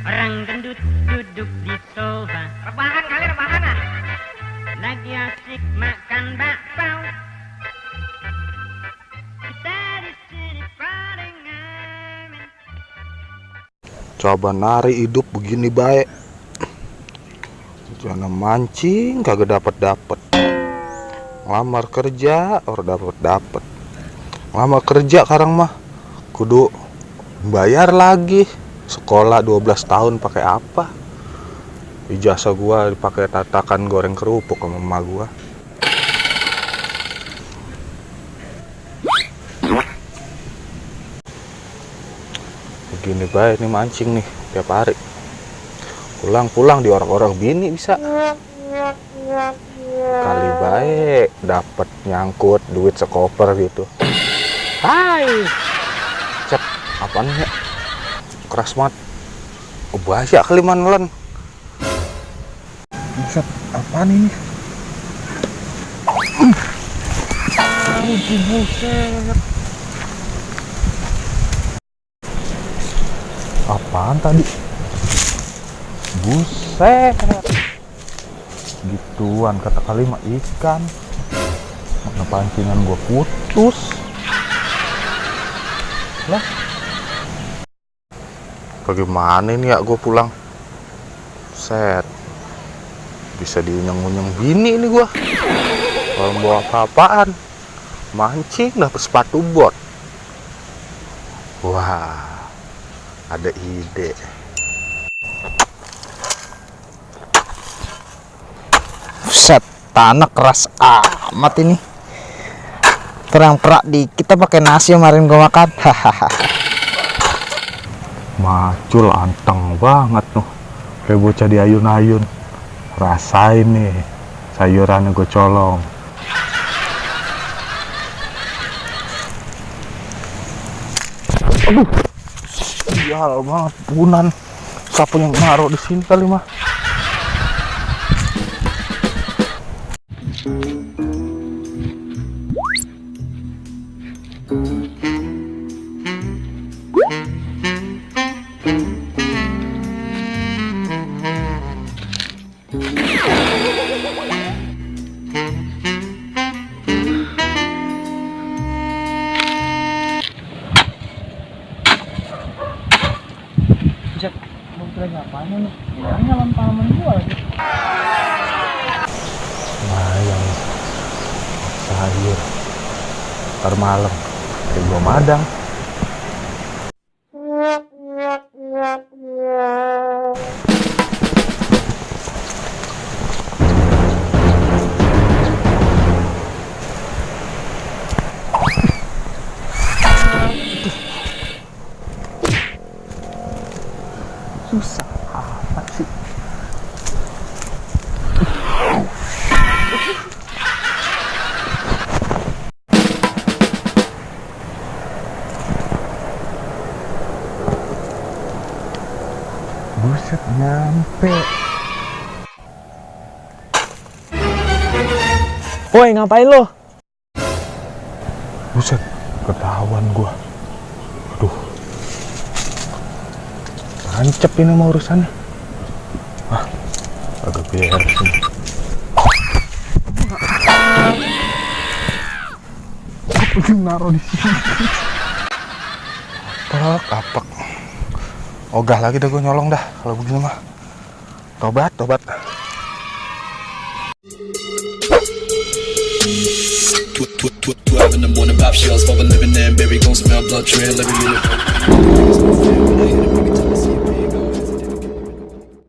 Orang gendut duduk di sofa, rebahan kali rebahan ah. Lagi asik makan bakpao. Kita di sini paling aman. Coba nari hidup begini baik. Jangan mancing kagak dapet. Ngelamar kerja orang dapet. Ngelamar kerja sekarang mah kudu bayar lagi. Sekolah 12 tahun pakai apa? Ijazah gua dipakai tatakan goreng kerupuk sama emak gua. Begini baik nih mancing nih tiap hari. Pulang-pulang di orang-orang bini bisa. Kali baik dapat nyangkut duit sekoper gitu. Hai. Cep, apaan ya? Keras banget. Oh, bahaya kali manelan. Buset, apaan ini? Buset. Apaan tadi? Buset. Gituan kata kali mah ikan. Mana pancingan gua putus. Lah. Bagaimana ini ya gue pulang? Set. Bisa diunyeng-unyeng bini ini gue. Kalau bawa apa-apaan? Mancing dapet sepatu bot. Wah, ada ide. Set, tanah keras amat ini. Perang-perak di kita pakai nasi kemarin gue makan. Hahaha. Macul anteng banget tuh. Kayak bocah di ayun-ayun. Rasain nih sayurannya gue colong. Aduh, sial banget punan. Siapa yang naruh di sini kali mah? Buset, lu lagi apaan nih? Bilangnya lampaman gua lagi. Ayam sayur ntar malam kayak gua madang. Susah amat sih. Buset, nyampe. Woi, ngapain lo? Buset, ketahuan gua. Aduh, tancep ini mau urusannya. Ah, agak beres nih. Apa yang naruh di sini? Apak. Ogah lagi dah gue nyolong dah kalau begini mah. Tobat. 12 in the morning, pop shells, for a living and berry gon' smell blood trail every minute.